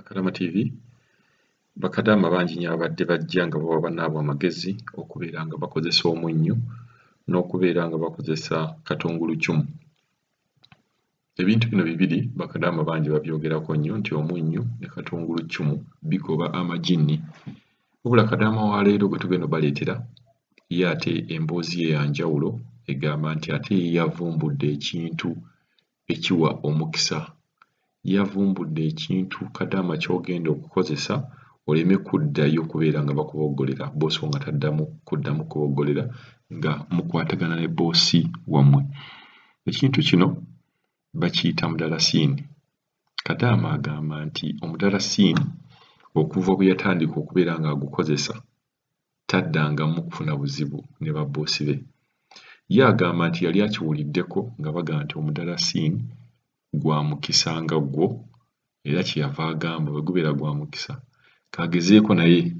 Kadama TV. Bakadaama bangi nnyo ababadde bajja nga bawa bannaabwe amagezi okubeera nga bakozesa omunnyo n'okubeera nga bakozesa katungulukyumu. Ebintu bino bibiri bakadaama bangi babyogerako nnyo nti omunnyo ne katungulukyumu bigoba amajinni. Wabula kadaama wa leero gwe tugenda obbaleetera ye ate emboozi ye ya njawulo, egamba nti ate ye yavumbudde ekintu ekiwa omukisa. Yavumbudde ekintu kadaama ky'ogenda okukozesa oleme kuddayo kubeera nga bakuboggolera, bboosi wo nga taddamu kuddamu kuboggolera nga mukwatagana ne bboosi wammwe. Ekintu kino bakiyita mudalasiini. Kadaama agamba nti omudalasiini okuva bwe yatandika okubeera ng'agukozesa taddangamu kufuna buzibu ne babboosi be. Ye agamba nti yali akiwuliddeko nga bagamba nti omudalasiini gwa mukisa nga gwo, era kye yava agamba bwe gubeera gwa mukisa k'agezeeko naye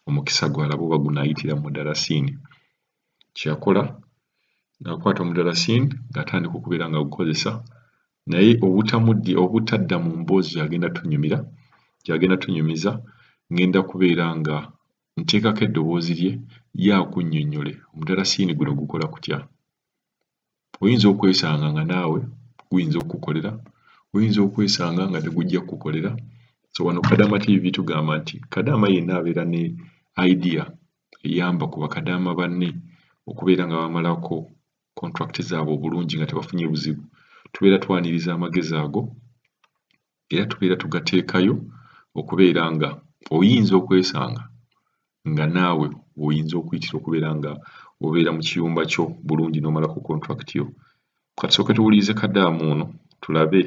omukisa gwe alabe oba gunaayitira mu mudalasiini. Kye yakola ng'akwata omudalasiini ng'atandika okubeera ng'agukozesa, naye obutadda mu mboozi gy'agenda tunyumiza, ngenda kubeera nga nteekako eddoboozi lye ye akunnyonnyole omudalasiini guno gukola kutya. Oyinza okwesanga nga naawe guyinza okukukolera, oyinza okwesanga nga tegujja kukukolera. So wano Kadama TV tugamba nti kadaama yenna abeera ne idea eyamba ku bakadaama banne okubeera nga bamalako contract zaabwe obulungi nga tebafunye buzibu. Tubeera twaniriza amagezi ago era tubeera tugateekayo okubeera nga oyinza okwesanga nga naawe oyinza okuyitira okubeera nga obeera mu kiyumba kyo bulungi n'omalako contract yo. Katusooke tuwulirize kadaama ono tulabe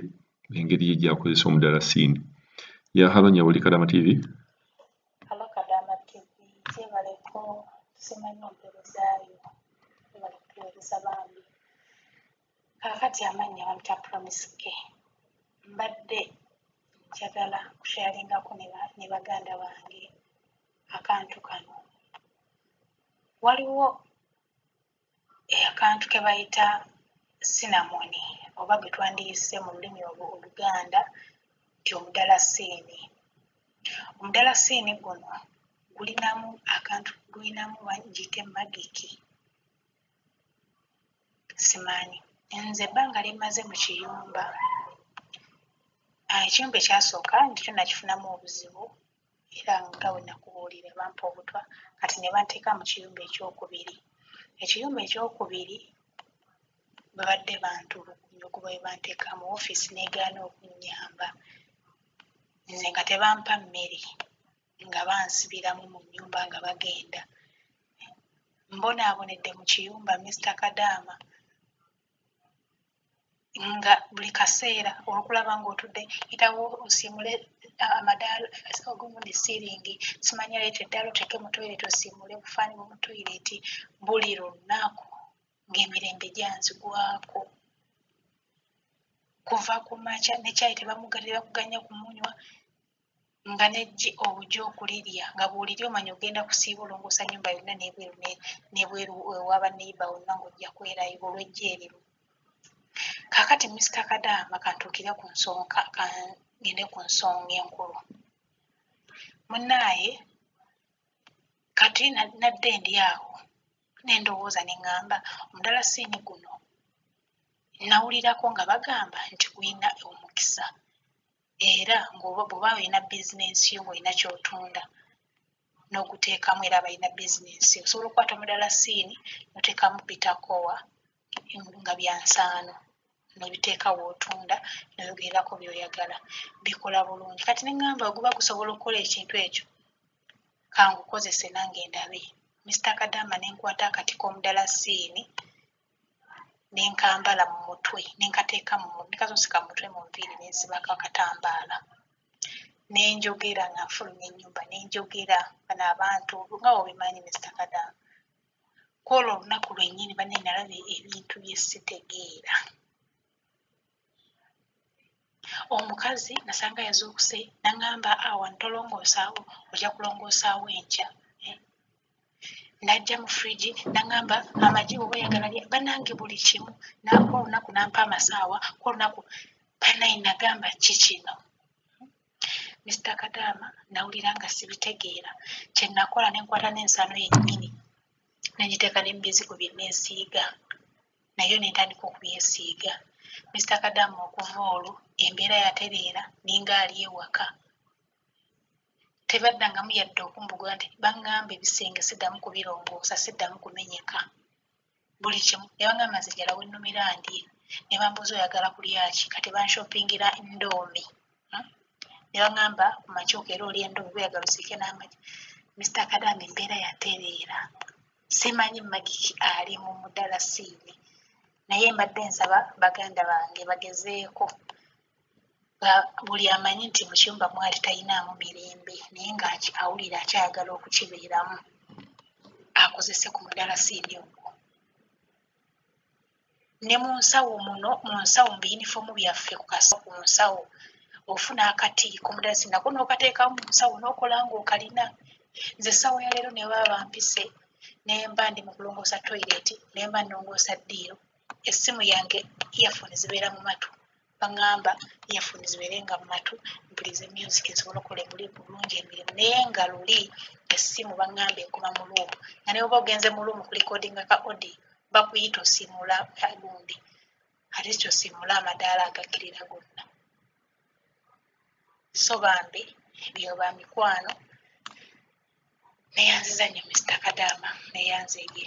engeri ye gy'akozesa omudalasiini. Ya halo nnyabo, oli Kadama TV? Halo Kadama TV, gyebaleko, tusimanyi empeerezaayo, webale kutuweereza bambi. Kaakati amannya bampita Promise K. Mbadde njagala kusharingako ne baganda bange akantu kano. Waliwo akantu ke bayita cinnamon oba gwe twandiyise mu lulimi Oluganda nti omudalasiini. Omudalasiini guno gulinamu akantu, gulinamu ngiyite magiki, simanyi. Nze ebbanga lye mmaze mu kiyumba, ekiyumba ekyasooka nti kyo nakifunamu obuzibu era nga bwe nakubuulira bampa obutwa, kati ne banteeka mu kiyumba ekyokubiri. Ekiyumba ekyokubiri babadde bantulugunya okuva bwe banteeka mu woofiisi n'egaana okunnyamba. Nze nga tebampa mmere, nga bansibiramu mu nnyumba nga bagenda. Mbonaabonedde mu kiyumba Mr. Kadaama, nga buli kaseera olwokulaba ng'otudde yitawo osiimule amadaala ogundi siiringi, simanya leeta eddaala oteeke mu toyireti osiimule bufaani bw'omu toyireti buli lunaku ng'emirembe gyanzigwako. Kuva ku makya ne caayi tebakuganya kumunywa, nga n'eggi obugi okulirya nga bw'olirya omanya ogenda kusiiba olongoosa nnyumba yonna n'ebweru ewa banneyiba wonna ng'ojja kwerayo olw'eggi erimu. Kaakati Mr. Kadaama kantuukire ku nsonga, kangende ku nsonga enkulu. Munnaaye kati nadde ndi awo ne ndowooza ne ŋŋamba omudalasiini guno nawulirako nga bagamba nti gulina omukisa era bw'oba olina bizinensi yo ng'olina ky'otunda n'oguteekamu, era abalina bizinensi osobola okukwata omudalasiini n'oteekamu bitakowa nga bya nsaano n'obiteeka w'otunda n'oyogererako by'oyagala, bikola bulungi. Kati ne ŋŋamba bwe guba gusobola okukola ekintu ekyo kangukozese nange ndabe. Mr. Kadaama ne nkwata akati k'omudalasiini ne nkambala mu mutwe, ne nkateeka mu ne nkasonseka mu mutwe mu nviiri ne nsibako akatambaala. Ne njogera nga nfulumya ennyumba, ne njogera bano abantu nga bw'obimanyi Mr. Kadaama. Ku olwo olunaku lwennyini banne nalaba ebintu bye sitegeera. Omukazi nasanga yazuukuse n'aŋŋamba awa ntolongoosaawo ojja kulongoosaawo enkya. N'ajja mu fridge n'aŋŋamba amagi bw'oba oyagala lya, bannange buli kimu. Ku olunaku n'ampa amasaawa, ku olunaku bannaye nagamba ki kino. Mr. Kadaama, nawulira nga sibitegeera. Kye nakola ne nkwata n'ensaano yennyini ne ngiteeka ne mu bizigo bye neesiiga, nayo ne ntandika okubyesiiga. Mr. Kadaama, okuva olwo embeera yatereera, ninga ali ewaka. Tebaddangamu yadde okumbuguza nti baŋŋamba ebisenge siddamu kubirongoosa, siddamu kumenyeka. Buli kimu ne baŋŋamba nze njala wennumira ndye. Ne bambuuza oyagala kulya ki, kati banshopingira ndoomi. Ne baŋŋamba ku makya okeera olya endoomi, bw'oyagala osiike n'amagi. Mr. Kadaama, embeera yatereera. Simanyi magiki ali mu mudalasiini, naye mbadde nsaba baganda bange bagezeeko. Buli amanyi nti mu kiyumba mwali talinaamu mirembe, naye nga awulira akyayagala okukibeeramu, akozese ku mudalasiini ogwo. Ne mu nsawo muno, mu nsawo mu biyunifoomu byaffe ku kasawo ku nsawo, ofuna akati k'omudalasiini nako n'okateekamu mu nsawo n'okola ng'okalina. Nze essaawa ya leero ne baba bampise ne mba ndi mu kulongoosa toyireeti, ne mba nnongoosa ddiiro, essimu yange earphone zibeera mu matu. Baŋŋamba earphone zibeerenga mu matu mpulirize music nsobole okukola bulungi emirimu. Naye nga luli essimu baŋŋamba ekoma mu room, nga ne bw'oba ogenze mu room kulikodinga ka audio, bakuyita osiimuula gundi, at least osiimuule amadaala agakkirira gonna. So bambi byo ba mikwano, neeyanziza nnyo Mr. Kadaama, neeyanzeege.